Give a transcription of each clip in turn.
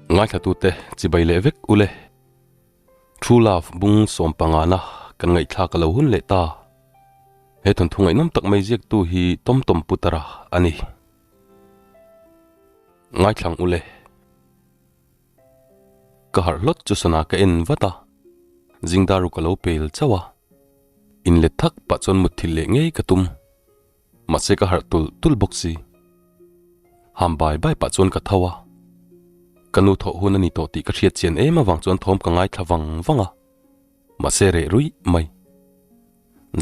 Ngaithlatute chibai leh vek ule. True Love bung sawmpangana kan ngaihthlak a lo hun leh ta. He thawnthu ngaihnawm tak mai ziaktu hi Tom Tom Putara a ni. Ngaithlang ule. Ka harh hlawt chu sana ka en vat a, zingdaru ka lo pel chauh a. Inlet thak pah chuan mutthilh leh ngei ka tum. Mahse ka harh tulh tulh bawk si. Ham bai bai pah chuan ka tho a. Ka nu thawh hun a ni tawh tih ka hriat chian em avang chuan thawm ka ngaithla vang vang a. Mahse reh ruih mai.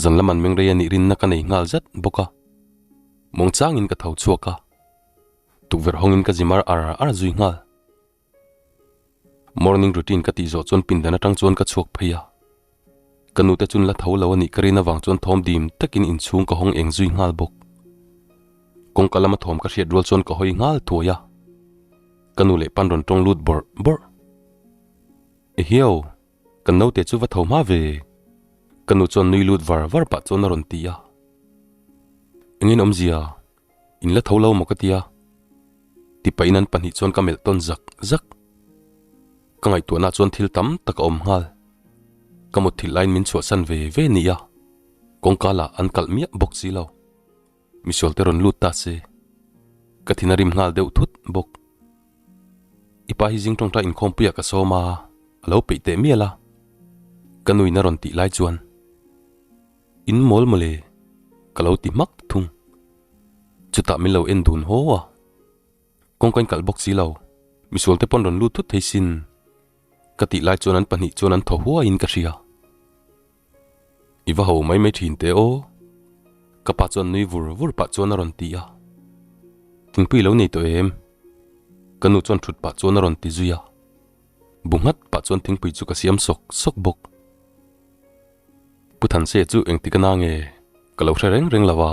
Zan lam an meng rei a nih rinna ka nei nghal zat bawk a. Muangchangin ka tho chhuak a. Tukverh hawngin ka zimar ar ar zui nghal. Morning routine ka tih zawh chuan pindan atang chuan ka chhuak phei a. Ka nute chun la tho lo a nih ka rin avang chuan thawm dim takin inchhung ka hawng eng zui nghal bawk. Kawngka lama thawm ka hriat rual chuan ka hawi nghal thuai a. Ka nu leh pan rawn tawng lut bawrh bawrh. Ehiau, kan naute chu va tho hma ve. Ka nu chuan nui lut var var pah chuan a rawn ti a. Engin awmzia? In la tho lo maw ka tia? Ti pahin an pahnih chuan ka melh tawn zak zak. Ka ngaihtuahna chuan thil tam tak a awm nghal. Ka mutthilh laiin min chhuahsan ve ve nia. Kawngka lah an kalh miah bawk si lo. Misual te rawn lut ta se. Ka thin a rim nghal deuh thut bawk. I pa hi zing tawngtai inkhawmpuiah ka sawm a, a lo peih teh mial a. Ka nuin a rawn tih lai chuan. In mawl mawle, ka lo ti hmak thung. Chutah min lo en dun haw a. Kawngka in kalh bawk si lo, misual te pawn rawn lut thut thei sin. Ka tih lai chuan an pahnih chuan an thaw huaiin ka hria. I va ho mai mai thin teh aw. Ka pa chuan nui vur vur pah chuan a rawn ti a. Thingpui lo nei tawh em? Ka nu chuan thut pah chuan a rawn ti zui a. Bu nghat pah chuan thingpui chu ka siam sawk sawk bawk. Pu Thanse chu engtik a na nge ka lo hre reng reng lo a,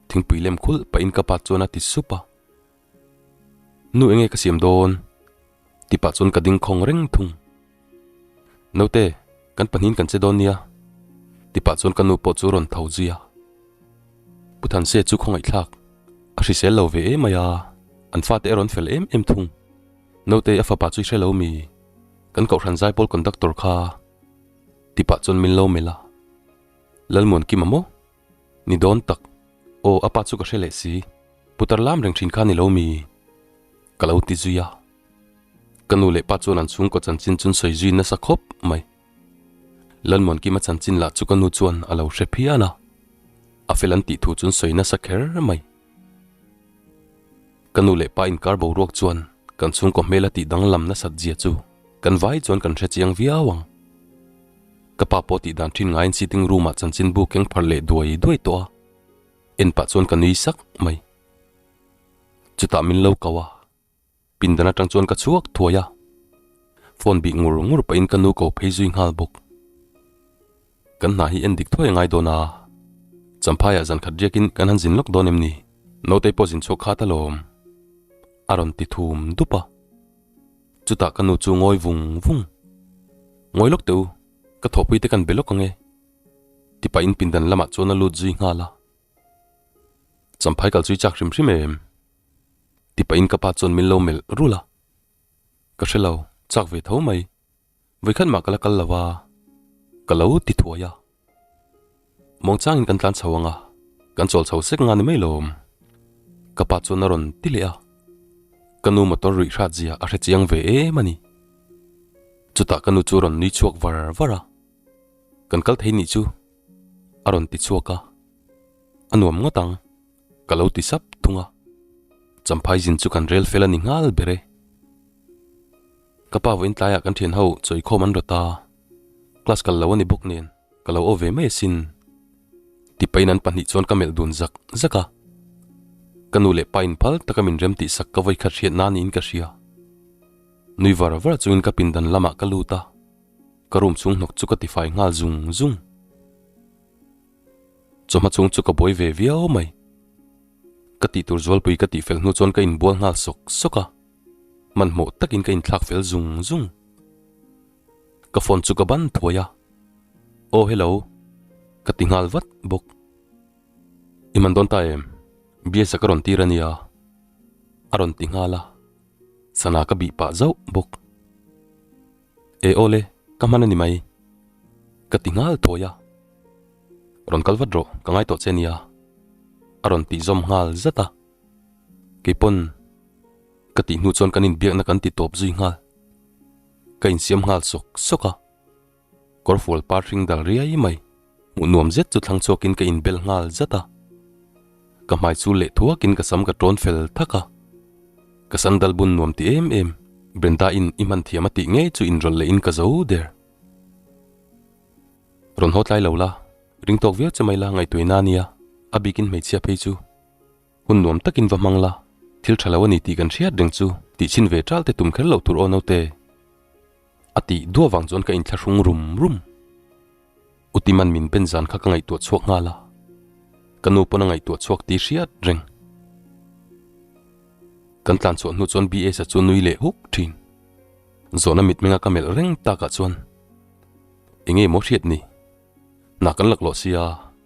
thingpui lem khulh pahin ka pa chuan a ti sup a. Nu enge ka siam dawn? Ti pah chuan ka ding khawng reng thung. Naute, kan pahnihin kan che dawn nia, ti pah chuan ka nu pawh chu rawn tho zui a. Pu Thanse chu khawngaihthlak a hrisel lo ve em mai a, an fate a rawn fel em em thung. Naute a fapa chu i hre lo mi? Kan kohhran zaipawl conductor kha ti pah chuan min lo melh a, Lalmuan Kima maw? Ni dawn tak. Aw a pa chu ka hre leh si. Putar lam reng thin kha ni lo mi? Ka lo ti zui a. Ka nu leh pa chuan an chhungkaw chanchin chun sawi zui nasa khawp mai. Lalmuan Kima chanchin lah chu ka nu chuan a lo hre phian a, a fel an tih thu chun sawi nasa kher mai. Ka nu leh pa inkar boruak chuan kan chhungkaw hmel a tih danglam nasat zia chu kan vai chuan kan hre chiang viau ang. Ka pa pawh tih dan thin ngaiin sitting room ah chanchinbu keng phar leh duai duai tawh a, en pah chuan ka nui sak mai. Chutah min lo ko a, pindan atang chuan ka chhuak thuai a, phone bih ngur ngur pahin ka nu ko phei zui nghal bawk. Kan hna hi en dik thuai a ngai dawn a, Champhaiah zan khat riakin kan han zin lawk dawn em ni? Nautei pawh zin chhuak khat alawm, a rawn ti thum dup a. Chutah ka nu chu ngawi vung vung. Ngawi lawk teh u, ka thawhpui te kan be lawk ang e, ti pahin pindan lamah chuan a lut zui nghal a. Champhai kal chu i chak hrim hrim em? Ti pahin ka pa chuan min lo melh rulh a. Ka hre lo, chak ve tho mai. Vawikhat mah ka la kal lo a, ka lo ti thuai a. Muangchangin kan tlan chho ang a, kan chawl chho sek nga ni mai lawm. Ka pa chuan a rawn ti leh a. Ka nu motor ruih hrat zia a hre chiang ve em a ni. Chutah ka nu chu rawn nui chhuak var var a, Kan kal thei nih chu a rawn ti chhuak a, a nuam ngawt ang ka lo ti sap thung a. Champhai zin chu kan rel fel a ni nghal ber e. Ka pa vawiin tlaiah kan thian ho chawikhawm an rawt a, class kal lo a ni bawk nen ka lo aw ve mai asin. Tipain an pahnih chuan ka melh dun zak zak a, ka nu leh pa in phal taka min rem tih sak ka vawi khat hriat na niin ka hria. Nui var var chungin ka pindan lamah ka lut a, ka room chhung hnawk chu ka tifai nghal zung zung. Chawhma chhung chu ka buai ve viau mai. Ka tih tur zualpui ka tihfel hnu chuan ka inbual nghal sawk sawk a. Hmanhmawh takin ka inthlak fel zung zung. Ka phone chu ka ban thuai a, Aw hello, ka ti nghal vat bawk. I man dawn ta em? Biasa ka rawn tir a nia, a rawn ti nghal a, sana ka bih pah zauh bawk. E aw le, ka hman a ni mai, ka ti nghal thuai a. Rawn kal vat rawh, ka ngai tawh che nia, a rawn tih zawm nghal zat a. Keipawn ka tih hnu chuan kan inbiakna kan ti tawp zui nghal. Ka insiam nghal sawk sawk a, kawrfual par hring dal riai mai hmuh nuam zet chu thlang chhuakin ka inbel nghal zat a. Ka hmai chu leh thuakin ka sam ka tawn fel thak a, ka sandal bun nuam ti em em Brenda-in i hman thiam a tih ngei chu inrawlh lehin ka zo der. Rawn haw tlai lo la, ring tawk viau che mai la ngaihtuaina a nia, a bikin hmeichhia phei chu. Hun nuam takin va hmang la, thil tha lo a ni tih kan hriat reng chu tih chhin ve ṭal te tum kher loh tur aw naute. A tih duah vang chuan ka inthlahrung rum rum. U Timan min ben zan kha ka ngaihtuah chhuak nghal a, ka nu pawn a ngaihtuah chhuak tih hriat reng. Kan tlan chhuah hnu chuan BS-a chu nui leh huk ṭhin. Zawhna mitmenga ka melh reng takah chuan enge maw hriat ni? Hna kan laklawh sia,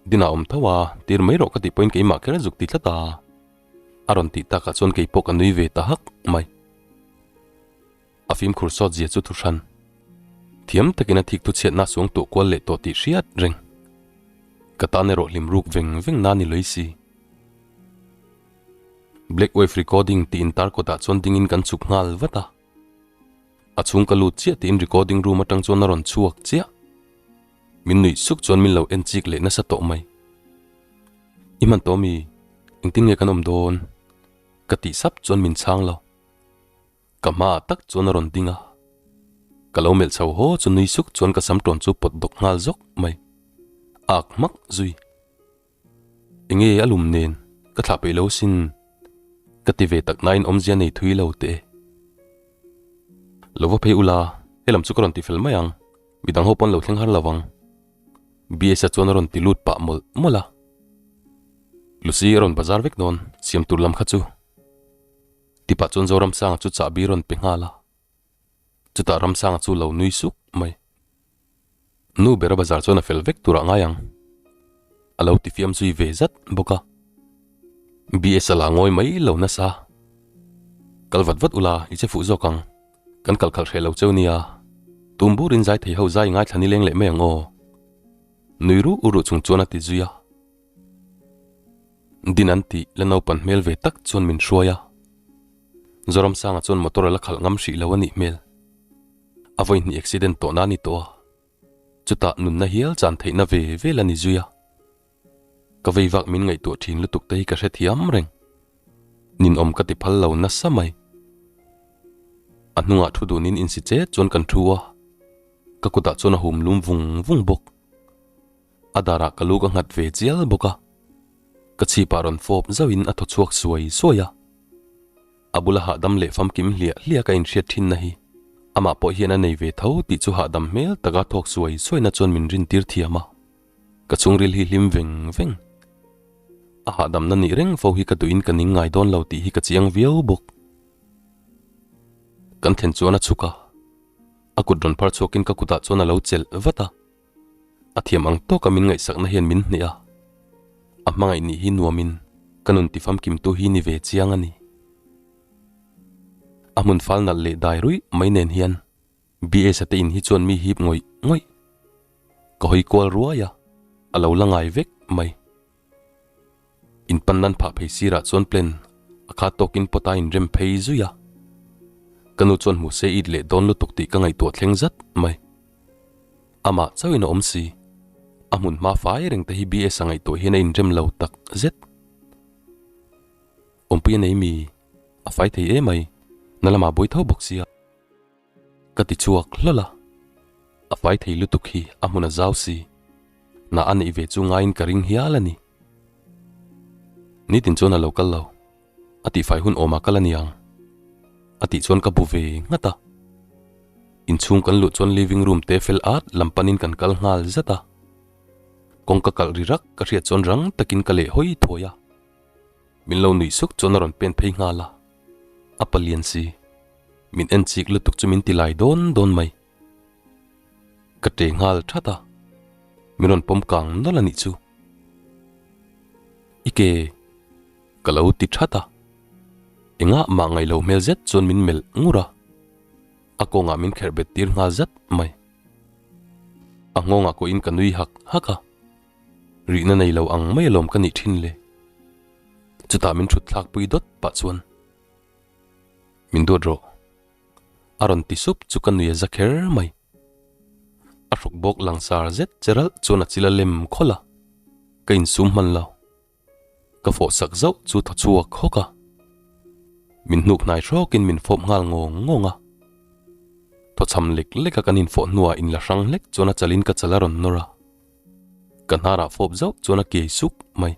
dinah awm tho a, tir mai rawh ka tih pawhin keimah kher a zuk ti tlat a. A rawn tih takah chuan kei pawh ka nui ve ta hak mai. A fimkhur sawt zia chu thu hran. Thiam takin a thik thu chhiatna suang tuah kual leh tawh tih hriat reng. Ka tan erawh hlim ruk veng veng na ni lei si. Black Wave Recording tih intar kawtah chuan dingin kan chhuk nghal vat a. A chhung ka lut chiah tiin recording room atang chuan a rawn chhuak chiah. Min nuih suk chuan min lo en chik leh nasa tawh mai. I hman tawh mi? Engtin nge kan awm dawn? Ka tih sap chuan min chhang lo. Ka hmaah tak chuan a rawn ding a. Ka lo melh chho haw chu nui suk chuan ka sam tawn chu pawt dawk nghal zawk mai. Ak hmak zui. Enge a lum nen ka thlah peih lo sin ka ti ve tak nain awmzia nei thui lo teh e. Lo va phei ula, helam chu ka rawn ti fel mai ang, midang ho pawn lo thleng har lo vang. BS-a chuan a rawn ti lut pah mawlh mawlh a. Lucy a rawn bazar vek dawn, siam tur lam kha chu. Tipah chuan Zoramsanga chu chahbi rawn pe nghal a. Chutah Ramsanga chu lo nui suk mai. Nu bera bazar chuan a fel vek turah ngai ang. A lo ti fiam zui ve zat bawk a. BS a la ngawi mai lo nasa. Kal vat vat ula i che fuh zawk ang. Kan kal khalh hreh lo cheu nia. Tum burin zai thei ho zai ngaithla nileng leh mai ang aw. Nui ruh ruh chung chuan a ti zui a. Din an tih la naupan hmel ve tak chuan min hruai a. Zoramsanga chuan motor a la khalh ngam hrih lo a nih hmel. A vawi hnih accident tawhna a ni tawh a, chutah nunna hial chan theihna ve vel a ni zui a. Ka vei vak min ngaihtuah thin lutuk te hi ka hrethiam reng. Ninawm ka ti phal lo nasa mai. A hnungah thu dunin insi chet chuan kan thu a, ka kutah chuan a hum lum vung vung bawk. A darah ka lu ka nghat ve chial bawk a, ka chhipah rawn fawp zauhin a thaw chhuak suai suai a. A bula hahdam leh famkim hliah hliah ka inhriat thinna hi amah pawh hian a nei ve tho tih chu hahdam hmel taka thawk suai suaina chuan min rintir thiam a, ka chhungril hi hlim veng veng. A hahdamna nih reng fo hi ka duhin ka ning ngai dawn lo tih hi ka chiang viau bawk. Kan thlen chuan a chhuk a, a kut rawn phar chhuakin ka kutah chuan a lo chelh vat a. A thiam ang tawka min ngaihsakna hian min hneh a, a hmangaih nih hi nuamin ka nun tifamkimtu hi ni ve chiang a ni. A hmun fal nalh leh dai ruih mai nen hian BS-a te in hi chuan mi hip ngawih ngawih. Ka hawi kual ruai a, a lo la ngai vek mai. In pan nan phah phei sirah chuan plan a kha tawkin pot a inrem phei zui a. Ka nu chuan hmu se it leh dawn lutuk tih ka ngaihtuah thleng zat mai. Amah chauhin a awm si. A hmun hma fai reng te hi BS a ngaihtuah hian a inrem lo tak zet. Awmpui a nei mi? A fai thei emai. Na lamah buai tho bawk sia. Ka ti chhuak hlawl a, a fai thei lutuk hi a hmun a zau si, hna a neih ve chu ngaiin ka ring hial a ni. Nitin chuan a lo kal lo, a tihfai hun awmah kal a niang, a tih chuan ka bu ve nghat a. Inchhung kan luh chuan living room te fel at lam panin kan kal nghal zat a, kawngka kalh ri rak ka hriat chuan rang takin ka leh hawi thuai a, min lo nuih suk chuan a rawn pen phei nghal a, a palian si. Min en chik lutuk chu min ti lai dawn dawn mai. Ka ṭe nghal ṭhat a, min rawn pawm kang nawlh a nih chu. I ke ka lo ti ṭhat a, engah mah ngaih lo hmel zet chuan min melh ngur a, a kawngah min kherh bet tir nghal zat mai. A nghawngah kawhin ka nui hak hak a, rihna nei lo ang mai alawm ka nih ṭhin le. Chutah min ṭhut thlak pui dawt pah chuan min duat rawh. A rawn ti sup chu ka nui a za kher mai. A hruk bawk langsar zet che ralh chuan a chil a lem khawlh a, ka insum hman lo. Ka fawh sak zauh chu thaw chhuak hawk a. Min hnuk hnai hrawkin min fawp nghal ngawng ngawng a. Thaw chham lek lek a kan infawh hnuah inla hrang hlek chuan a chalin ka chal a rawn nawr a. Ka hnarah fawp zauh chuan a kiai suk mai.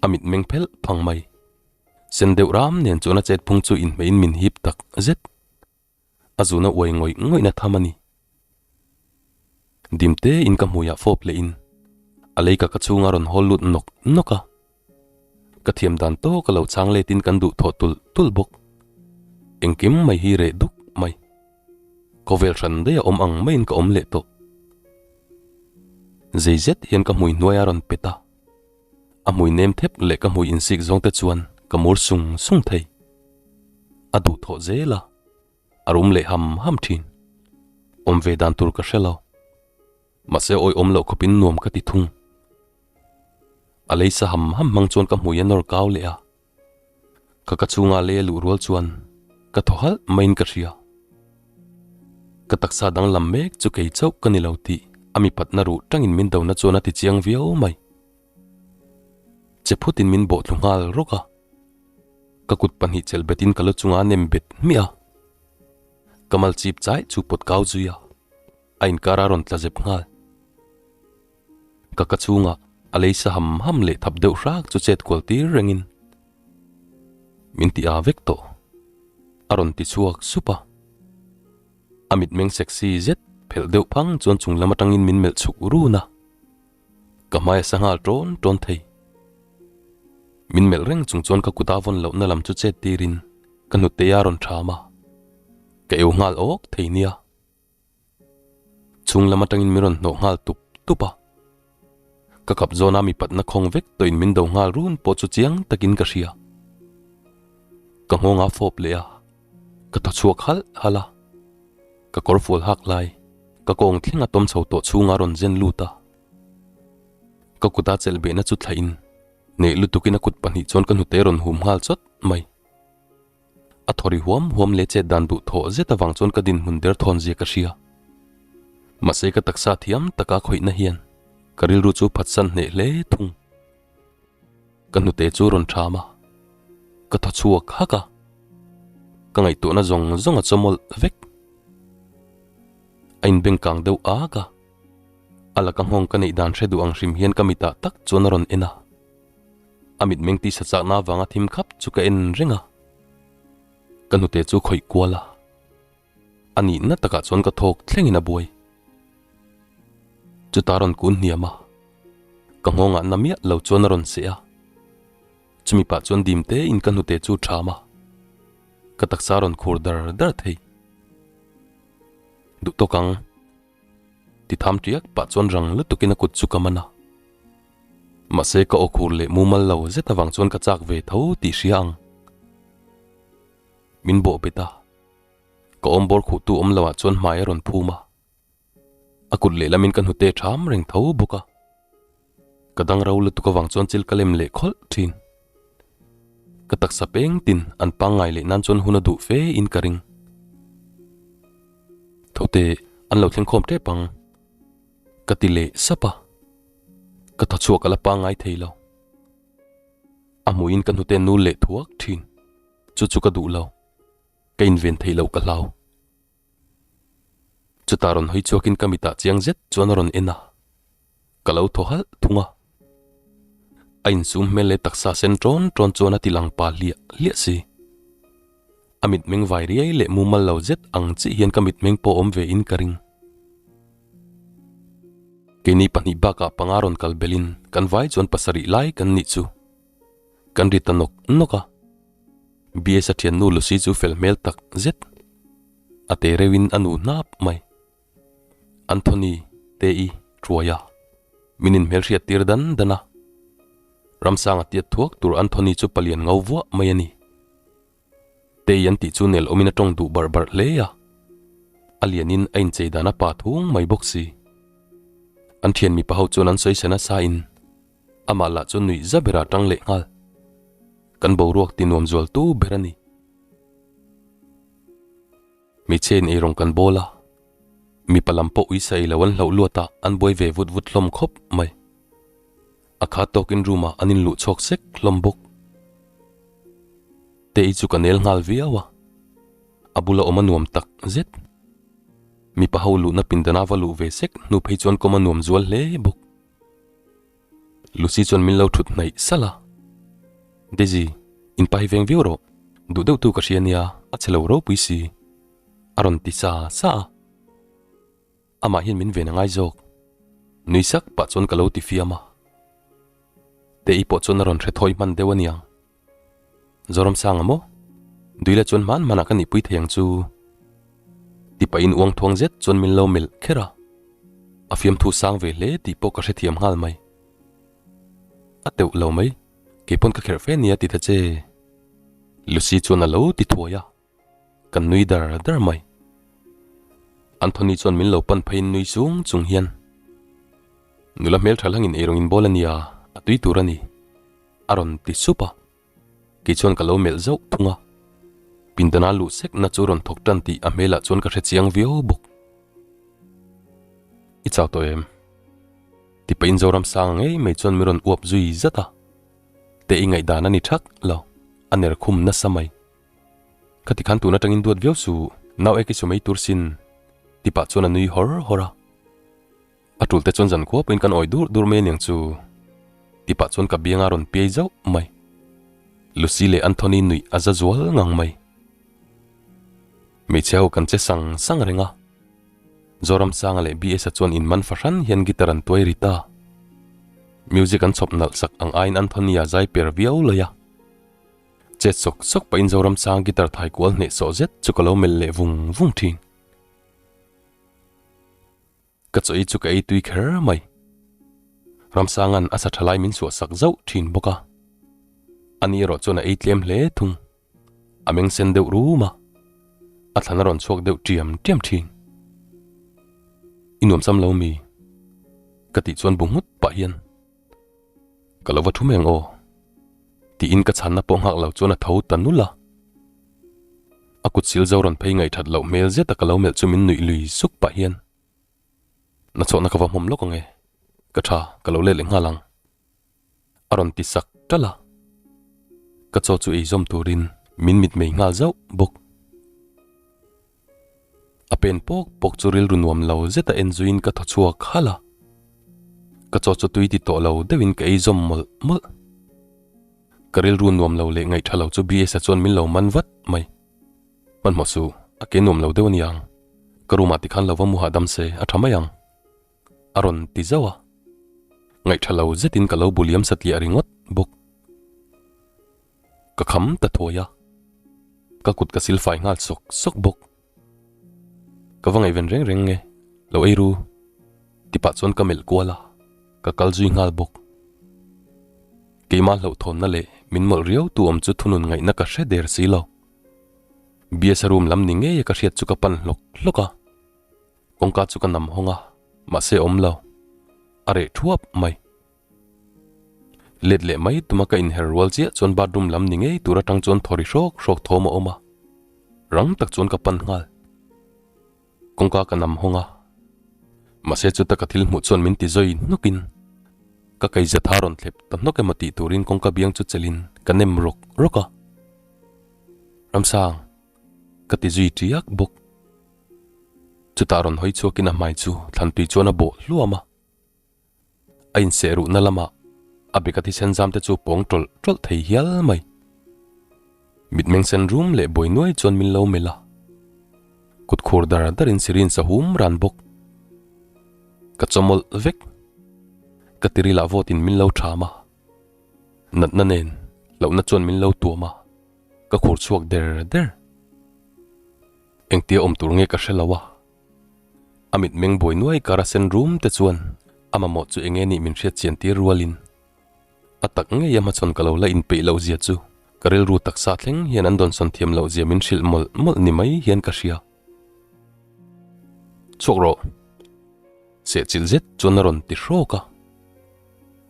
A mitmeng phelh phang mai. Sen deuh ram nen chuan a chet phung chu inhmeihin min hip tak zet. A zuna uai ngawih ngawihna tham a ni. Dimte in ka hmuiah fawp leh in a lei ka ka chhunga rawn hawl lut nawk nawk a. Ka thiam dan tawk a lo chang let in kan duh thawh tulh tulh bawk. Engkim mai hi reh duk mai. Khawvel hran daih a awm ang maiin ka awm leh tawh. Zei zet hian ka hmui hnuai a rawn pet a. A hmui nem thep leh ka hmui insik zawng te chuan ka mur sung sung thei. A duh thawh zel a, a rum leh ham ham thin. Awm ve dan tur ka hre lo. Mahse awi awm loh khawpin nuam ka ti thung. A lei sa ham ham hmang chuan ka hmui a nawr kau leh a. Ka ka chhunga lei a luh rual chuan ka thaw halh maiin ka hria. Ka taksa danglam mek chu kei chauh ka ni lo tih a mipatna ruh tangin min dona chuan a ti chiang viau mai. Che phutin min bawh thlu nghal rawk a. Ka kut pahnih chelh betin ka lu chunga a nem bet hmiah a. Ka mal chip chai chu pawt kau zui a. A inkar a rawn tla zep nghal. Ka ka chhungah a lei sa ham ham leh thap deuh hrak chu chet kual tir rengin min ti a vek tawh. A rawn ti chhuak sup a. A mitmeng sexy zet phelh deuh phang chuan chung lam atangin min melh chhuk run a. Ka hmai a sa nghal tawn tawn thei. Min melh reng chung chuan ka kut a vawn lohna lam chu chet tirin ka hnute a rawn tham a. Ka eu nghal awk thei nia. Chhung lam atangin min rawn hnawh nghal tup tup a. Ka kap zawna mi patna khawng vek tawhin min do nghal run pawh chu chiang takin ka hria. Ka nghawng a fawp leh a, ka thaw chhuak halh halh a. Ka kawr fual hak lai, ka kawng thleng a tawm chho tawh chhunga rawn zen lut a. Ka kuta chelh behna chu thlahin, neih lutukin a kut pahnih chuan ka hnute rawn hum nghal chawt mai. A thaw ri huam huam leh chet dan duh thawh zet avang chuan ka dinhmun der thawn zia ka hria. Mahse ka taksa thiam taka khawihna hian ka rilru chu phatsan hneh hle thung. Ka hnute chu rawn tham a, ka thaw chhuak hak a, ka ngaihtuahna zawng zawng a chawmawlh vek. A inbengkang deuh ak a, a laka nghawng ka neih dan hre duh ang hrim hian ka mitah tak chuan a rawn en a. A mitmeng tisa chakna avanga thim khap chu ka en reng a, ka hnute chu khawih kual a, a nihna takah chuan ka thawk thlengin a buai. Chutah a rawn kun hniam a, ka nghawngah na miah lo chuan a rawn seh a, chumi pah chuan dim tein ka hnute chu ṭham a, ka taksa a rawn khur dar dar thei. Duh tawk ang. Ti tham tiak pah chuan rang lutukin a kut chu ka man a. Mahse ka aw khur leh mumal lo zet avang chuan ka chak ve tho tih hria ang. Min bawh bet a, ka awm bawr khuhtu awm loah chuan hmai a rawn phum a. A kut lehlamin ka hnute ṭham reng tho bawk a. Ka dang ro lutuk avang chuan chil ka lem leh khawlh thin. Ka taksa peng tin an pangngai leh nan chuan hun a duh fe in ka ring. Thote an lo thleng khawm tep ang ka ti leh sap a, ka thaw chhuak a la pangngai thei lo. A hmuhin ka hnute nul leh thuak thin, chu chu ka duh lo, ka inven theih loh ka hlau. Chutah rawn hawi chhuakin ka mitah chiang zet chuan a rawn en a, ka lo thaw halh thung a. A insum hmel leh taksa sen ṭawn ṭawn chuan a ti lang pa hliah hliah si. A mitmeng vai riai leh mumal lo zet ang chiah hian ka mitmeng pawh awm ve in ka ring. Keini pahnih bakah panga rawn kal belhin kan vai chuan pasarih lai kan nih chu. Kan ri ta nawk nawk a. BS-a thiannu Lucy chu fel hmel tak zet a te reuhin a nu hnap mai. Anthony te i thuai a, min inhmelhriat tir dan dan a. Ramsanga tiat thuak tur Anthony chu palian ngau vuah mai a ni. Tei an tih chu nel awmin a tawng duh barh barh hle a, a lianin a inchei dan a pa thung mai bawk si. An thian mipa ho chuan an sawi se nasa in amah lah chu nuih za berah tang leh nghal. Kan boruak ti nuam zual tu ber a ni. Hmeichhia in eirawng kan bawl a, mipa lam pawh uisa ei lo an hlauh luat a an buai ve vut vut hlawm khawp mai. A khat tawkin room ah an inluh chhuak sek hlawm bawk. Tei chu ka nel nghal viau a, a bula awm a nuam tak zet. Mipa ho luhna pindana va luh ve sek hnu phei chuan kawm a nuam zual hle bawk. Lucy chuan min lo thut hnaih salh a, Daisy, in pa hi veng viau rawh, duh deuh tu ka hria nia, a chhe lo ropui si, a rawn ti sa sa a. Amah hian min ven a ngai zawk. Nui sak pah chuan ka lo ti fiam a. Tei pawh chuan a rawn hre thawi hman deuh a niang. Zoramsanga maw? Duila chuan hman hmanah ka nihpui thei ang chu. Ti pahin uang thuang zet chuan min lo melh kher a. A fiamthu sang ve hle tih pawh ka hrethiam nghal mai. A teuh lo mai, keipawn ka kherh fe nia ti ta che. Lucy chuan a lo ti thuai a. Kan nui dar dar mai. Anthony chuan min lo pan pheiin nui chung chung hian, Nula hmel tha hlangin eirawng in bawl a nia, a tui tur a ni, a rawn ti sup a. Kei chuan ka lo melh zauh thung a. Pindana luh sekna chu rawn thawk tan tih a hmelah chuan ka hre chiang viau bawk. I chau tawh em? Ti pahin Zoramsanga ngei mai chuan min rawn uap zui zat a. Te i ngaihdan a ni thak lo, a ner khum nasa mai. Khati khan tun atangin duat viau suh, nau ek i su mai tur sin, ti pah chuan a nui hawr hawr a. A tul te chuan zan khua pawhin kan awi dur dur mai aniang chu, ti pah chuan ka bianga rawn piai zauh mai. Lucy leh Anthony nuih a za zual ngang mai. Hmeichhia ho kan che sang sang reng a. Zoramsanga leh BS-a chuan in man fahran hian guitar an tuai ri ta. Music an chhawp nalh sak ang aiin Anthony-a zai per viau lai a. Chet sawk sawk pahin Zoramsang guitar thai kual hneh sawh zet chu ka lo melh leh vung vung thin. Ka chaw ei chu ka ei tui kher mai. Ramsanga'n a sa tha lai min suah sak zauh thin bawk a. Ani erawh chuan a ei tlem hle thung. A meng sen deuh rum a. A thlan a rawn chhuak deuh tiam tiam thin. I nuamsam lo mi? Ka tih chuan bu nghut pah hian. Ka lo va thu mai ang aw. Tiin ka chhanna pawh nghak lo chuan a tho ta nulh a. A kut sil zo rawn phei ngaihthat loh hmel zet a ka lo melh chu min nuih lui suk pah hian, Na chawhna ka va hmawm lawk ang e, ka tha ka lo let leh nghal ang. A rawn ti sak ṭalh a. Ka chaw chu eizawm turin min mitmei nghal zauh bawk. A pen pawk pawk chu rilru nuam lo zet a en zuiin ka thaw chhuak halh a. Ka chaw chu tui ti tawh lo deuhin ka ei zawm mawlh mawlh. Ka rilru nuam lo leh ngaih tha lo chu BS-a chuan min lo man vat mai. Hmanhmawh suh, a ke nuam lo deuh a niang. Ka room ah tikhan lo va mu hahdam se a tha mai ang. A rawn ti zauh a. Ngaih tha lo zetin ka lo bu liam satliah ringawt bawk. Ka kham ta thuai a, ka kut ka sil fai nghal sawk sawk bawk. Ka va ngaihven reng reng nge, lo ei ru ti pah chuan ka melh kual a, ka kal zui nghal bawk. Keimah hlauhthawnna leh min mawlh riau tu awm chu thunun ngaihna ka hre der si lo. Biasa room lam ni ngei a ka hriat chu ka pan hlawk hlawk a, kawngka chu ka nam hawng a, mahse awm lo, a reh thuap mai. Let leh mai tuma ka inher rual chiah chuan bathroom lam ni ngei tur atang chuan thaw ri hrawk hrawk thawm a awm a, rang tak chuan ka pan nghal. Kawngka ka nam hawng a, mahse chuta ka thil hmuh chuan min ti zawi hnawkin ka keiza tha rawn thlep ta hnawk emaw tih turin kawngka biang chu chelhin ka nem rawk rawk a. Ramsang, ka ti zui tiak bawk. Chutah rawn hawi chhuakin a hmai chu thlantui chuan a bawh hluam a. A inseh ruhna lamah a beka thisen zam te chu pawng tawlh tawlh thei hial mai. Mitmeng sen rum leh buai nuai chuan min lo melh a. Kut khur dar darin syringe a hum ran bawk. Ka chawmawlh vek. Ka tirilah vawtin min lo tham a. Natna nen hlauhna chuan min lo tuam a. Ka khur chhuak der der. Engtia awm tur nge ka hre lo a. A mitmeng buai nuai kar a sen rum te chuan a mamawh chu enge nih min hriat chian tir rualin a tak ngei a hmachhawn ka lo la inpeih loh zia chu ka rilru taksa thleng hian an dawnsawn thiam loh zia min hrilh mawlh mawlh ni mai hian ka hria. Chhuak rawh! Sehchilh zet chuan a rawn ti hrawk a.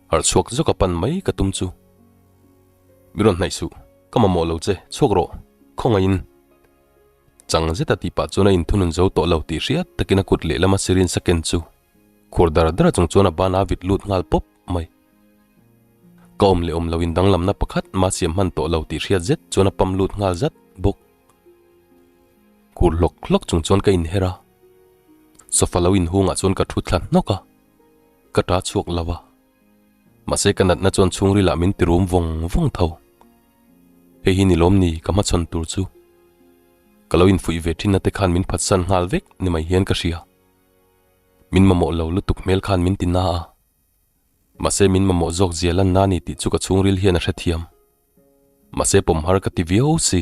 Harh chhuak zawk a pan mai ka tum chu. Mi rawn hnaih suh, ka mamawh lo che, chhuak rawh, khawngaihin. Chang zeta tih pah chuan a inthunun zo tawh lo tih hriat takin a kut lehlama syringe a ken chu khur dar dar chung chuan a ban a vit lut nghal pawp mai. Ka awm leh awm loin danglamna pakhat mah siam hman tawh lo tih hriat zet chuan a pam lut nghal zat bawk. Khur hlawk hlawk chung chuan ka inher a, sofa lo inhungah chuan ka thu thla hnawk a, ka ta chhuak lo a. Mahse ka natna chuan chhungrilah min ti rum vawng vawng tho. Hei hi ni lawm ni ka hmachhawn tur chu. Ka lo infuih ve thin na te khan min phatsan nghal vek ni mai hian ka hria. Min mamawh lo lutuk hmel khan min ti na a. Mahse min mamawh zawk zia lan na ni tih chu ka chhungril hian a hrethiam. Mahse pawm har ka ti viau si.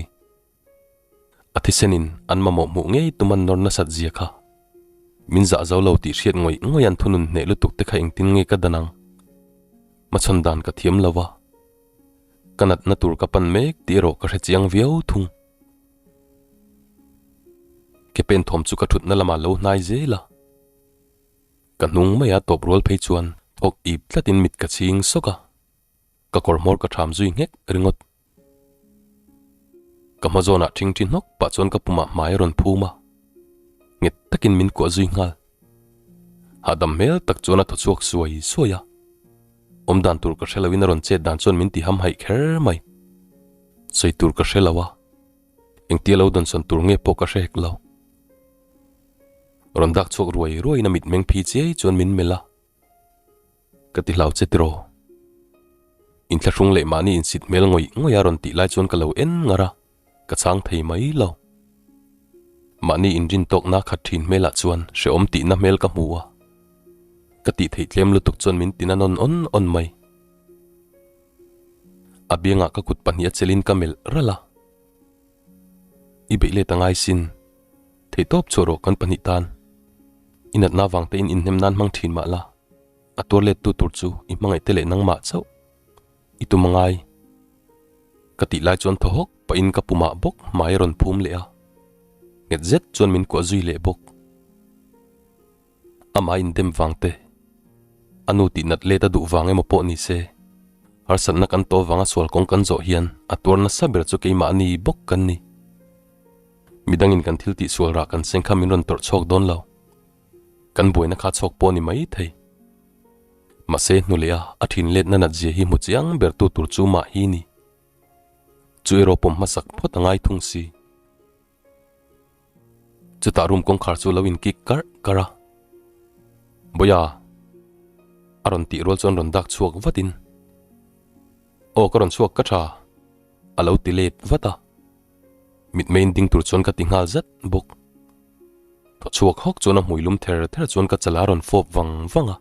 A thisenin an mamawh hmuh ngei tum an nawr nasat zia kha. Min zah zo lo tih hriat ngawih ngawih an thunun hneh lutuk te kha engtin nge ka dan ang? Hmachhawn dan ka thiam lo a. Ka natna tur ka pan mek tih erawh ka hre chiang viau thung. Ke pen thawm chu ka thutna lamah lo hnai zel a. Ka hnung maia tawp rual phei chuan thawk ip tlatin mit ka chhing sawk a. Ka kawr hmawr ka ṭham zui nghek ringawt. Ka hma zawnah ṭhingṭhi hnawk pah chuan ka pumah hmai a rawn phum a, nghet takin min kuah zui nghal. Hahdam hmel tak chuan a thaw chhuak suai suai a, awm dan tur ka hre loin a rawn chet dan chuan min ti hamhaih kher mai. Sawi tur ka hre lo a, engtia lo dawnsawn tur nge pawh ka hre hek lo. Rawn dak chhuak ruai ruaiin a mitmeng phi chiai chuan min melh a. Ka ti hlau che tiraw? Inthlahrung leh mahni insit hmel ngawih ngawih a rawn tih lai chuan ka lo en ngar a, ka chhang thei mai lo. Mahni inrin tawkna khat thin hmelah chuan hrehawm tihna hmel ka hmu a, ka tih theih tlem lutuk chuan min tina nawn awn awn mai. A biangah ka kut pahnih a chelin ka melh ralh a, I beih let a ngai sin. Theihtawp chhuah rawh kan pahnih tan. I natna vang te in inhnem nan hmang thin mah la, a tuar let tu tur chu i hmangaih te leh nangmah chauh i tum a ngai. Ka tih lai chuan thaw hawk pahin ka pumah bawk hmai a rawn phum leh a, nghet zet chuan min kuah zui leh bawk. Amah indem vang te, a nu tih nat let a duh vang emaw pawh ni se, harsatna kan tawh vanga sual kawng kan zawh hian a tuar nasa ber chu keimahni bawk kan ni. Midangin kan thil tih sual rah kan seng kha min rawn tawrh chhawk dawn lo. Kan buaina kha chhawk pawh ni mai thei. Mahse hnu leh a a thin letna nat zia hi hmu chiang ber tu tur chu mah hi ni. Chu erawh pawm hmasak phawt a ngai thung si. Chutah room kawngkhar chu lo in kik karh karh a. Bawia! A rawn tih rual chuan rawn dak chhuak vatin, Aw ka rawn chhuak ka tha! A lo ti let vat a. Mitmeiin ding tur chuan ka ti nghal zat bawk. Thaw chhuak hawk chuan a hmui lum ther ther chuan ka chal a rawn fawp vang vang a.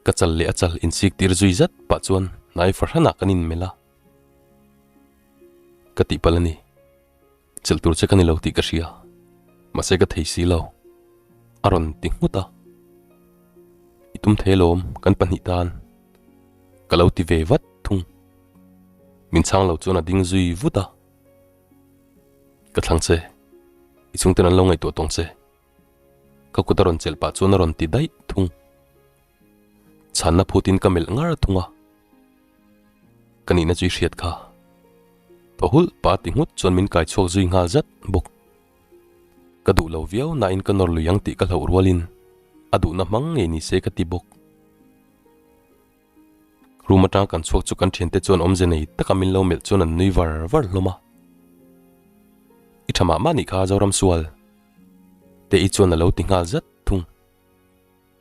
Ka chal leh a chal insik tir zui zat pah chuan hnai fahranah kan inmelh a. Ka tihpalh a ni. Chelh tur che ka ni lo tih ka hria. Mahse ka thei si lo. A rawn ti nghut a. I tum thei alawm kan pahnih tan. Ka lo ti ve vat thung. Min chhang lo chuan a ding zui vut a. Ka thlang che. I chhungten an lo ngaihtuah tawng che. Ka kut a rawn chelh pah chuan a rawn ti daih thung. Chhanna phutin ka melh ngar thung a. Ka nihna chu i hriat kha. Thaw hulh pa ti nghut chuan min kai chhuak zui nghal zat bawk. Ka duh lo viau nain ka nawr lui ang tih ka hlauh rualin a duhna hmang ngei ni se ka ti bawk. Room atanga kan chhuak chu kan thiante chuan awmze nei taka min lo melh chuan an nui var var hlawm a. I tha mah mah nih kha Zoram sual. Te i chuan a lo ti nghal zat thung.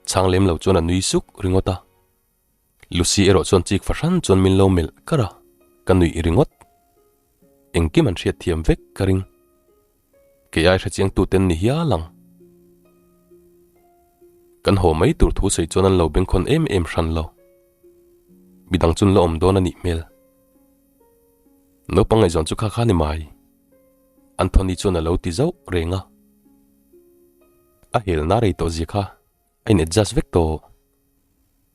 Chhang lem lo chuan a nui suk ringawt a. Lucy erawh chuan chik fahran chuan min lo melh kar a, ka nuih ringawt. Engkim an hriat thiam vek ka ring. Kei ai hrechiang tuten ni hial ang. Kan haw mai tur thu sawi chuan an lo bengkhawn em em hran lo. Midang chun la awm dawn a nih hmel. Naupang ngaihzawn chu kha kha ni mai. Anthony chuan a lo ti zauh reng a. A helna rei tawh zia kha a in adjust vek tawh.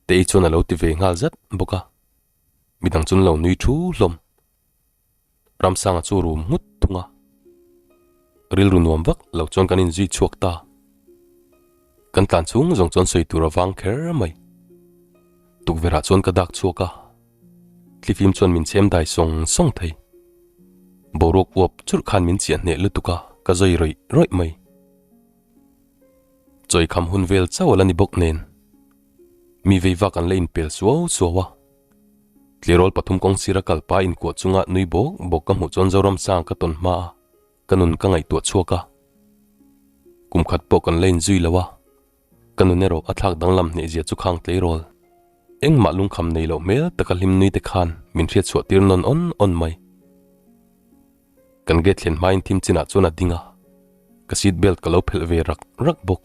Tei chuan a lo ti ve nghal zat bawk a. Midang chu an lo nui thu hlawm. Ramsanga chu rum nghut thung a. Rilru nuam vak lo chuan kan inzui chhuak ta. Kan tlan chhung zawng chuan sawi tur a vang kher mai. Tukverhah chuan ka dak chhuak a. Thlifim chuan min chhem dai sawng sawng thei. Boruak uap churh khan min chiah hneh lutuk a, ka zawi rawih rawih mai. Chawi kham hun vel chauh a la ni bawk nen. Mi vei vak an la inpel suau suau a. Tleirawl pathum kawng sira kal pa inkuah chunga nui bawk bawk ka hmuh chuan Zoram sang ka tawn hma a, ka nun ka ngaihtuah chhuak a. Kum khat pawh kan la inzui lo a, ka nun erawh a thlak danglam hnehzia chu khang tleirawl. Engmah lungkham nei loh hmel taka hlim nui te khan min hriat chhuah tir nawn awn awn mai. Kan gate thlen hmain thim chinah chuan a ding a, ka seat belt ka lo phelh ve rak rak bawk.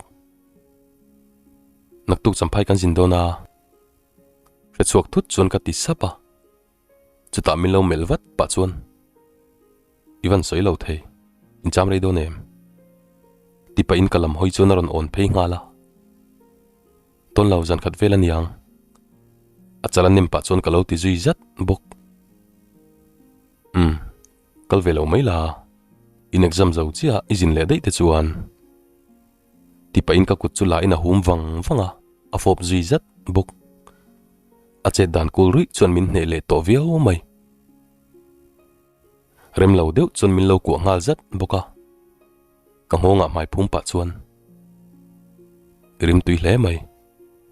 Naktuk champhai kan zin dawn a. Hre chhuak thut chuan ka ti sap a, chutah min lo melh vat pah chuan, I van sawi lo thei, in cham rei dawn em? Ti pahin ka lam hawi chuan a rawn awn phei nghal a, Tawn lo zan khat vel a niang. A chal a nem pah chuan ka lo ti zui zat bawk. Umm, kal ve lo mai la, in exam zo chiah i zin leh daih te chuan. Ti pahin ka kut chu la in a hum vang vang a, a fawp zui zat bawk. A chet dan kul ruih chuan min hneh leh tawh viau mai. Rem lo deuh chuan min lo kuah nghal zat bawk a, ka nghawngah hmai phum pah chuan I rim tui hle mai,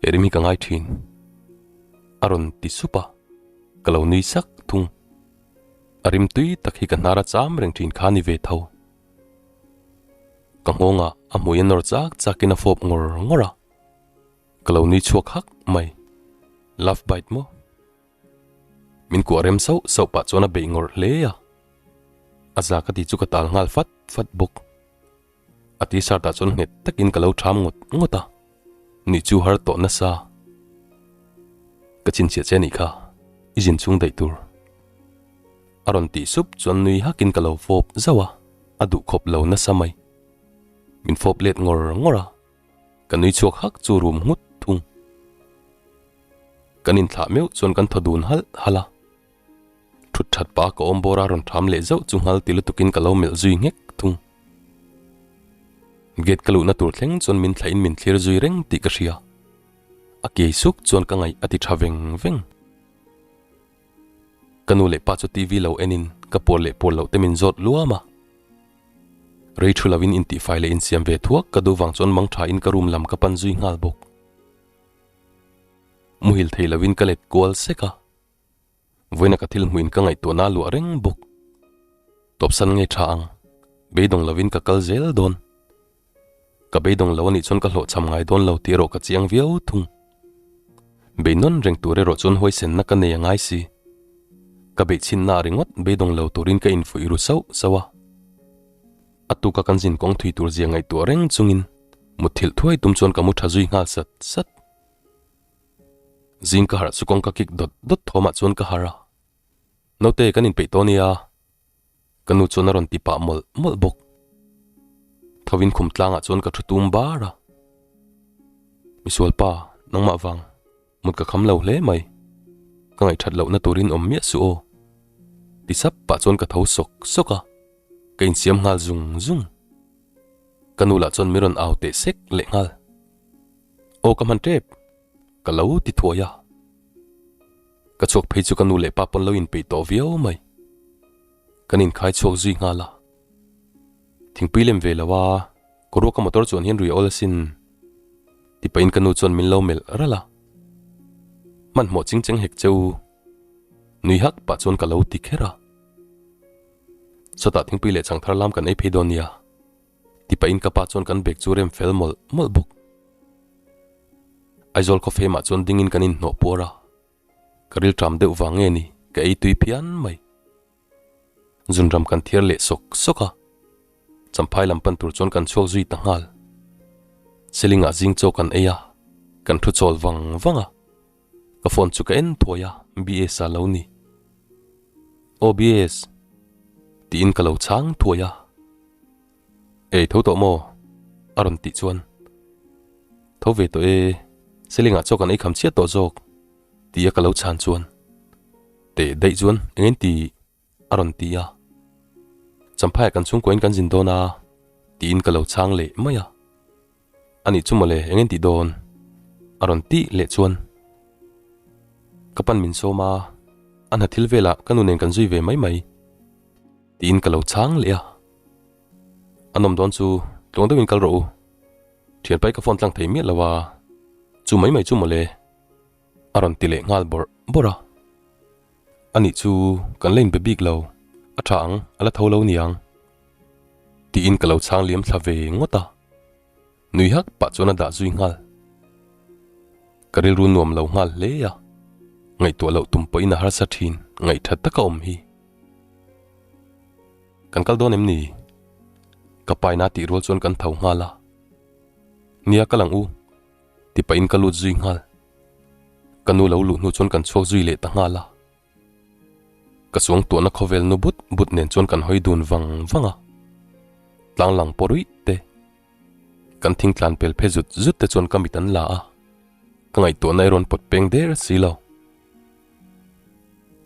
he rim hi ka ngai thin a rawn ti sup a, ka lo nui sak thung. A rim tui tak hi ka hnar a cham reng thin kha ni ve tho. Ka nghawngah a hmui a nawr chak chakin a fawp ngawr ngawr a, ka lo nui chhuak hak mai. Love bite maw? Min kuah rem sauh sauh pah chuan a beih ngawrh hle a, a za ka ti chu ka tal nghal fat fat bawk. A t-shirt ah chuan nghet takin ka lo ṭham ngawt ngawt a, nuih chu har tawh nasa. Ka chhinchhiah che anih kha, i zin chhung daih tur. A rawn tih sup chuan nui hakin ka lo fawp zauh a, a duh khawp lo nasa mai. Min fawp let ngawr ngawr a, ka nui chhuak hak chu rum nghut thung. Kan inthlah meuh chuan kan thaw dun halh halh a. Thut that pah ka awm bawr a rawn tham leh zauh chu nghal ti lutukin ka lo melh zui nghek thung. Gate ka luhna tur thleng chuan min thlahin min thlir zui reng tih ka hria. A kiai suk chuan ka ngaih a ti tha veng veng. Ka nu leh pa chu TV lo enin ka puar leh puar loh te min zawt luam a. Rei thu lovin intihfai leh insiam ve thuak ka duh vang chuan mang thain ka room lam ka pan zui nghal bawk. Muhil thei lovin ka let kual sek a, vawiina ka thil hmuhin ka ngaihtuahna a luah reng bawk. Tawpsan nge tha ang, beidawng lovin ka kal zel dawn. Ka beidawng lo anih chuan ka hlawhchham ngai dawn lo tih erawh ka chiang viau thung. Beinawn reng tur erawh chuan huaisenna ka nei a ngai si. Ka beihchhinna ringawt beidawng lo turin ka infuih ru sauh sauh a. A tuka kan zin kawng thui tur zia ngaihtuah reng chungin mutthilh thuai tum chuan ka mu tha zui nghal sat sat. Zing ka harh chu kawngka kik dawt dawt thawmah chuan ka harh a, Naute kan inpeih tawh nia, ka nu chuan a rawn ti pah mawlh mawlh bawk. Thovin khum tlangah chuan ka thu tum bar a, Misualpa, nangmah vang. Mut ka kham lo hle mai. Ka ngaihthat lohna turin awm miah suh aw. Ti sap pah chuan ka tho sawk sawk a, ka insiam nghal zung zung. Ka nu lah chuan min rawn au teh sek leh nghal. Aw ka hman tep, ka lo ti thuai a. Ka chhuak phei chu ka nu leh pa pawn lo inpeih tawh viau mai. Kan inkhai chhuak zui nghal a. Thingpui lem ve lo a, ka ruaka motor chuan hian rui a awl asin. Ti pahin ka nu chuan min lo melh ralh a. Hmanhmawh ching cheng hek che u. Nui hak pah chuan ka lo ti kher a. Sawtah thingpui leh chang thar lam kan ei phei dawn nia. Ti pahin ka pa chuan kan bag chu rem fel mawlh mawlh bawk. Aizawl khawfemah chuan dingin kan inhnawh puar a. Ka rilṭam deuh vang nge ni, ka ei tui phian mai. Zunram kan thiar leh sawk sawk a, Champhai lam pan tur chuan kan chhuak zui ta nghal. Selingah zing chaw kan ei a, kan thu chawl vang vang a. Ka phone chu ka en thuai a, BS a lo ni. Aw BS! Tiin ka lo chhang thuai a. Ei tho tawh maw? A rawn tih chuan. Tho ve tawh e, Selingah chaw kan ei kham chiah tawh zawk, tia ka lo chhan chuan. Teh daih chuan eng en ti? A rawn ti a. Champhaiah kan chhungkuain kan zin dawn a, tiin ka lo chhang leh mai a. Anih chu mawle, eng en tih dawn? A rawn tih leh chuan ka pan min sawm a, a hna thil velah ka nu nen kan zui ve mai mai tiin ka lo chhang leh a. A nawm dawn chu tluang deuhin kal rawh u, thianpai ka phone tlang thei miah lo a, chu mai mai chu mawle a rawn ti leh nghal bawrh bawrh a. Anih chu kan la inbe bik lo, a tha ang, a la tho lo niang. Tiin ka lo chhang liam thla ve ngawt a, nui hak pah chuan a dah zui nghal. Ka rilru nuam lo nghal hle a, ngaihtuah loh tum pawhin a harsa thin ngaihtha taka awm hi. Kan kal dawn em ni? Ka paina tih rual chuan kan tho nghal a, Nia kal ang u, ti pahin ka lut zui nghal. Ka nu lo luh hnu chuan kan chhuak zui leh ta nghal a. Ka suangtuahna khawvel nu but but nen chuan kan hawi dun vang vang a. Tlang lang pawh ruih te, kan thing tlan pel phe zut zut te chuan ka mit an la a, ka ngaihtuahna i rawn pawt peng der si lo.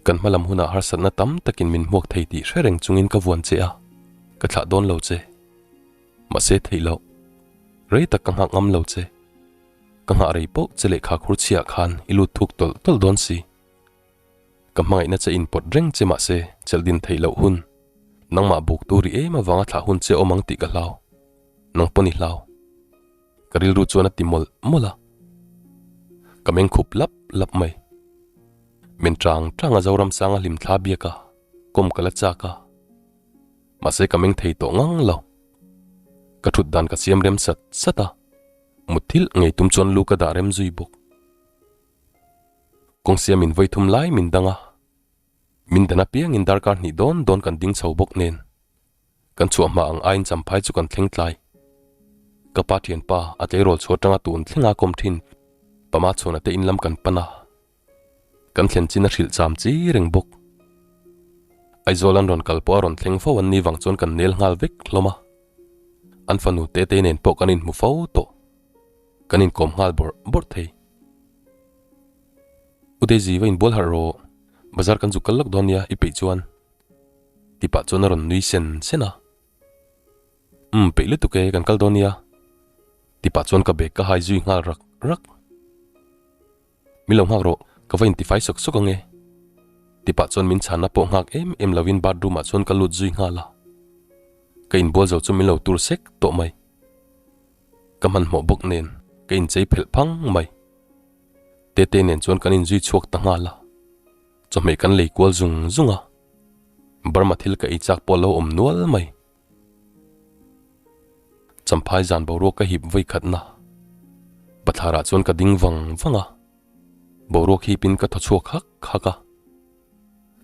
Kan hma lam hunah harsatna tam takin min hmuak thei tih hre reng chungin ka vuan che a, ka thlah dawn lo che. Mahse theih loh, rei tak ka nghak ngam lo che. Ka nghah rei poh che lehkha khur chhiah khan i lut thuk tawlh tawlh dawn si. Ka hmangaihna che inpawt reng che mahse chelh din theih loh hun, nangmah buk tur i em avanga thlah hun che awm ang tih ka hlau. Nang pawn i hlau. Ka rilru chuan a ti mawlh mawlh a. Ka meng khup lap lap mai. Men tang tang a Zoramsanga hlim thla biak a, kawm ka la chak a. Mahse ka meng thei tawh ngang lo. Ka thut dan ka siam rem sat sat a, mutthilh ngei tum chuan lu ka dah rem zui bawk. Kawng siam in vawi thum lai min dang a, min dan apiangin darkar hnih dawn dawn kan ding chho bawk nen kan chhuah hma ang aiin champhai chu kan thleng tlai. Ka pa thianpa a tleirawl chhuah atanga tun thlenga kawm thin Pama chhuana te in lam kan pan a, kan thlen chin a hrilh cham chi reng bawk. Aizawl an rawn kal pawh a rawn thleng fo an ni vang chuan kan nel nghal vek hlawm a, an fanu tete nen pawh kan inhmu fo tawh. Kan inkawm nghal bawrh bawrh thei. U Daisy va inbual harh rawh, bazar kan zuk kal lawk dawn nia i peih chuan ti pah chuan a rawn nui sen sen a. Umm peih lutuk e kan kal dawn nia ti pah chuan ka bag ka hai zui nghal rak rak. Min lo nghak rawh, ka va intifai sawk sawk ang e. Ti pah chuan min chhanna pawh nghak em em lovin bathroom ah chuan ka lut zui nghal a. Ka inbual zo chu min lo tur sek tawh mai. Ka hmanhmawh bawk nen ka inchei phelh phang mai. Tete nen chuan kan inzui chhuak ta nghal a, chawhmeh kan lei kual zung zung a, Burma thil ka ei chak pawh a lo awm nual mai. Champhai zan boruak ka hip vawi khatna bathlarah chuan ka ding vang vang a, boruak hipin ka thaw chhuak hak hak a,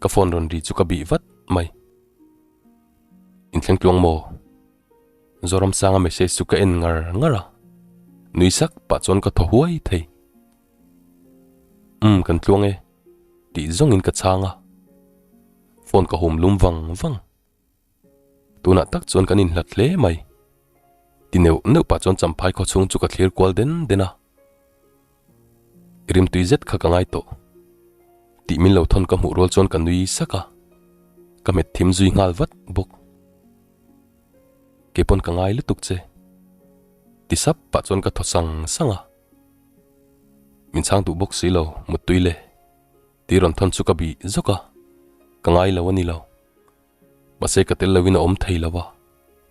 ka phone rawn ri chu ka bih vat mai. Inthleng tluang maw? Zoramsanga message chu ka en ngar ngar a, nui sak pah chuan ka thaw huai thei. Umm kan tluang e, tih zawngin ka chhang a, phone ka hum lum vang vang. Tunah tak chuan kan inhlat hle mai. Ti neuh neuh pah chuan champhai khaw chhung chu ka thlir kual den den a. I rimtui zet kha ka ngai tawh. Tih min lo thawn ka hmuh rual chuan ka nui sak a, ka hmet thim zui nghal vat bawk. Kei pawn ka ngai lutuk che. Ti sap pah chuan ka thaw sang sang a. Min chhang duh bawk si lo, muttui le. Ti rawn thawn chu ka bih zawk a, ka ngai lo a ni lo. Mahse ka tel loin a awm thei lo a,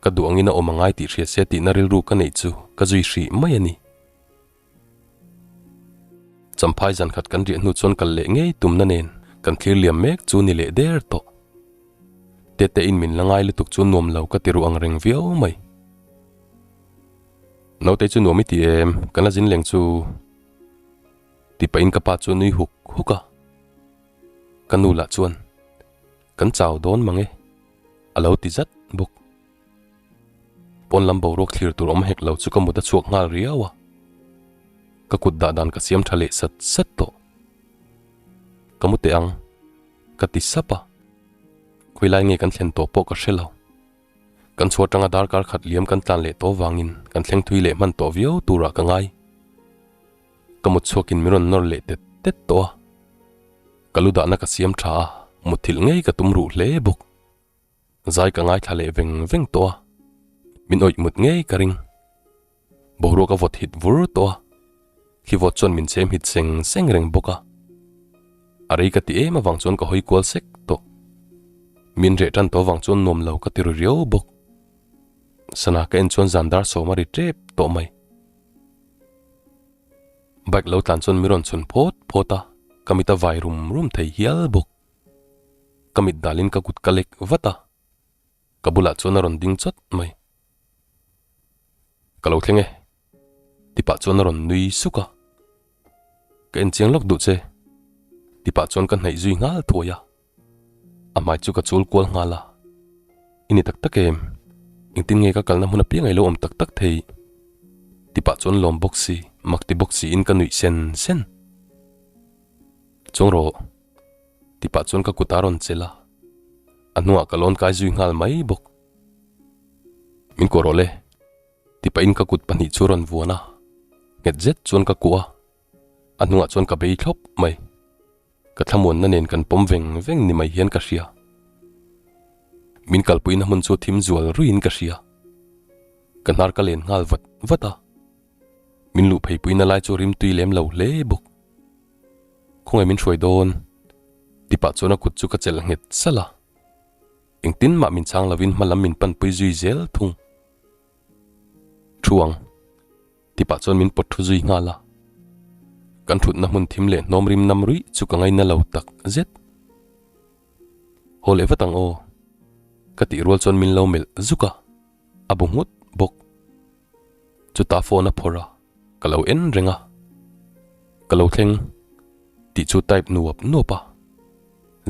ka duh angin a awm a ngai tih hria se tihna rilru ka neih chu ka zui hrih mai a ni. Champhai zan khat kan riah hnu chuan kal leh ngei tumna nen kan thlir liam mek chu ni leh der tawh. Tete in min la ngai lutuk chu nuam lo ka ti ruh ang reng viau mai. Naute chu nuam i ti em, kan la zin leng chu ti pahin ka pa chu a nui huk huk a. Ka nu lah chuan kan chau dawn mang e a lo ti zat bawk. Pawn lam boruak thlir tur awm hek lo chu ka mut a chhuak nghal riau a, ka kut dah dan ka siam tha leh sat sat tawh. Ka mu teh ang, ka ti sap a. Khawilai nge kan thlen tawh pawh ka hre lo. Kan chhuah atanga darkar khat liam kan tlan leh tawh vangin kan thleng thui leh hman tawh viau turah ka ngai. Ka mut chhuakin min rawn nawr leh tet tet tawh a. Ka lu dahna ka siam tha a, mutthilh ngei ka tum ruh hle bawk. Zai ka ngaithla leh veng veng tawh a, min awih mut ngei ka ring. Boruak a vawt hit vur tawh a, thli vawt chuan min chem hit seng seng reng bawk a. A rei ka ti em avang chuan ka hawi kual sek tawh. Min reh tan tawh avang chuan nuam lo ka ti ru riau bawk. Sana ka en chuan zan dar sawm a ri tep tawh mai. Bike lo tlan chuan mi rawn chhun phawt phawt a, ka mit a vai rum rum thei hial bawk. Ka mit dalin ka kut ka lek vat a, ka bulah chuan a rawn ding chawt mai. Ka lo thleng e, tipah chuan a rawn nui suk a. Ka en chiang lawk duh che, tipah chuan ka hnaih zui nghal thuai a. A hmai chu ka chul kual nghal a, I ni tak tak em? Engtin nge ka kalna hmun apiang ei lo awm tak tak thei? Tipah chuan lawm bawk si, mak ti bawk siin ka nuih sen sen. Chuang rawh. Tipah chuan ka kut a rawn chelh a, a hnuah ka lawn kai zui nghal mai bawk. Min kuah rawh le. Tipahin ka kut pahnih chu a rawn vuan a, nghet zet chuan ka kuah a, a hnungah chuan ka bei thlawp mai. Ka thlamuanna nen kan pawm veng veng ni mai hian ka hria. Min kalpuina hmun chu thim zual ruiin ka hria. Ka hnar ka len nghal vat vat a. Min luh pheipuina lai chu rimtui lem lo hle bawk. Khawngaih min hruai dawn? Tipah chuan a kut chu ka chelh nghet salh a. Engtin mah min chhang lovin hma lam min panpui zui zel thung. Thu ang. Tipah chuan min pawt thu zui nghal a. Kan thutna hmun thim leh hnawm rim nam ruih chu ka ngaina lo tak zet. Haw leh vat ang aw. Ka tih rual chuan min lo melh zuk a, a bu nghut bawk. Chutah phone a phawrh a, ka lo en reng a. Ka lo thleng tih chu type nuap nuap a,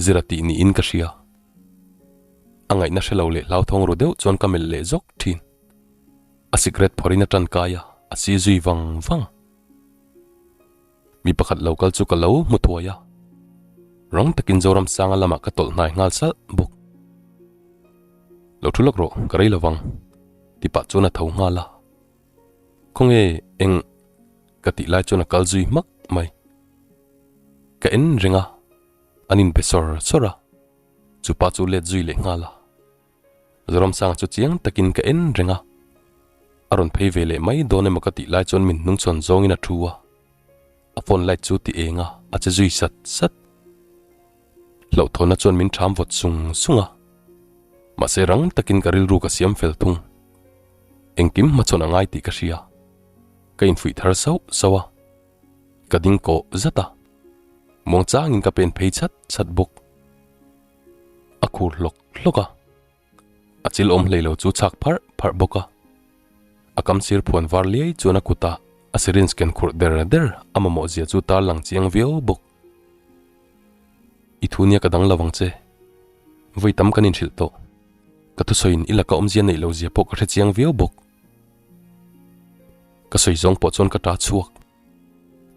zira tih niin ka hria. A ngaihna hre lo leh hlauthawng ru deuh chuan ka melh leh zawk thin. A sikret phawrhin a tan kai a, a si zui vang vang. Mi pakhat lo kal chu ka lo hmu thuai a, rang takin Zoramsanga lamah ka tawlh hnai nghal salh bawk. Lo thu lawk rawh, ka rei lovang, ti pah chuan a tho nghal a. Khawnge eng ka tih lai chuan a kal zui hmak mai. Ka en reng a, an inbe sawr sawr a, chupa chu let zui leh nghal a. Zoramsanga chu chiang takin ka en reng a, a rawn phei ve leh mai dawn emaw ka tih lai chuan min hnungchhawn zawngin a thu a, a phone light chu ti eng a, a che zui sat sat. Hlauhthawhna chuan min ṭham vawt sung sung a, mahse rang takin ka rilru ka siam fel thung. Engkim hmachhawn a ngai tih ka hria, ka infuih thar sauh sauh a, ka ding kawh zat a, muangchangin ka pen phei chhat chhat bawk. A khur hlawk hlawk a, a chil awm hlei lo chu chhak pharh pharh bawk a. A kam sir phuan var liai chuan a kutah a syringe ken khurh der der a mamawh zia chu tar lang chiang viau bawk. I thu nia ka dang lo ang che. Vawi tam kan inhrilh tawh. Ka thusawiin i laka awmzia neih lo zia pawh ka hre chiang viau bawk. Ka sawi zawng pawh chuan ka ta chhuak.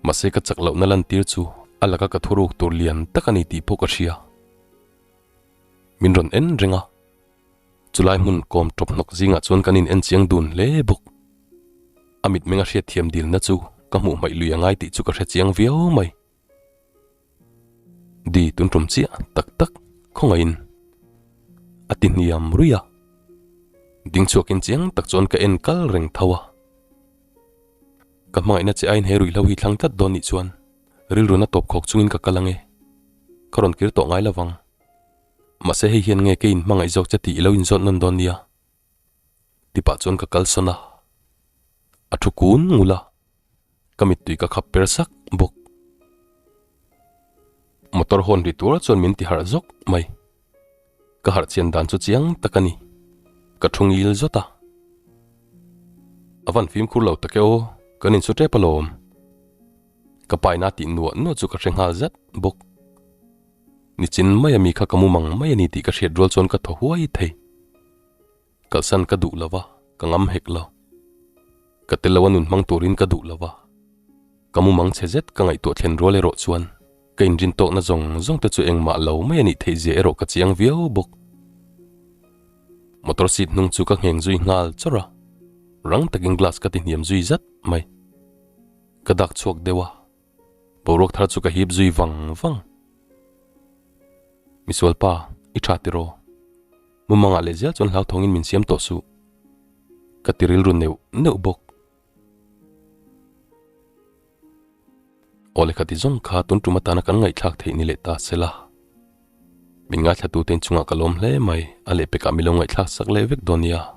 Mahse ka chak lohna lantir chu a laka ka thuruk tur lian tak a ni tih pawh ka hria. Min rawn en reng a, chulai hmun kawm tawp hnawk zingah chuan kan in en chiang dun hle bawk. A mitmeng a hriatthiam dilna chu ka hmuh hmaih lui a ngai tih chu ka hre chiang viau mai. Di tun tum chiah tak tak khawngaihin a ti hniam ruih a, ding chhuakin chiang tak chuan ka en kal reng tho a. Ka hmangaihna che aiin he ruihhlo hi thlang tlat dawn nih chuan rilruna tawp khawk chungin ka kal ange, ka rawn kir tawh ngai lovang. Mahse hei hian nge kei in hmangaih zawk che tih i lo inzawt nawn dawn nia? Tipah chuan ka kalsawn a, a thu kun ngul a. Ka mittui ka khap per sak bawk. Motor hawn ri tur chuan min ti harh zawk mai. Ka harh chian dan chu chiang tak a ni. Ka thu ngil zawt a. A van fimkhur lo tak e aw, kan insu tep alawm. Ka paina tih nuah nuah chu ka hre nghal zat bawk. Nichin mai a mi kha ka mumang mai a ni tih ka hriat rual chuan ka thaw huai thei. Kalsan ka duh lo va, ka ngam hek lo. Ka tel lo a nun hmang turin ka duh lo va. Ka mumang chhe zet ka ngaihtuah thlen rual erawh chuan ka inrin tawkna zawng zawng te chu engmah lo mai a nih theih zia erawh ka chiang viau bawk. Motor seat hnung chu ka ngheng zui nghal chawrh a, rang takin glass ka ti hniam zui zat mai. Ka dak chhuak deuh a, boruak thar chu ka hip zui vang vang. Misual pa, i tha tiraw? Mumangah leh zel chuan hlauthawngin min siam tawh suh. Ka ti rilru neuh neuh bawk. Aw lehkha ti zawng kha tun tum atana kan ngaihthlak theih ni leh ta sela. Min ngaithla tute inchungah ka lawm hle mai, a lehpekah mi lo ngaihthlak sak leh vek dawn nia.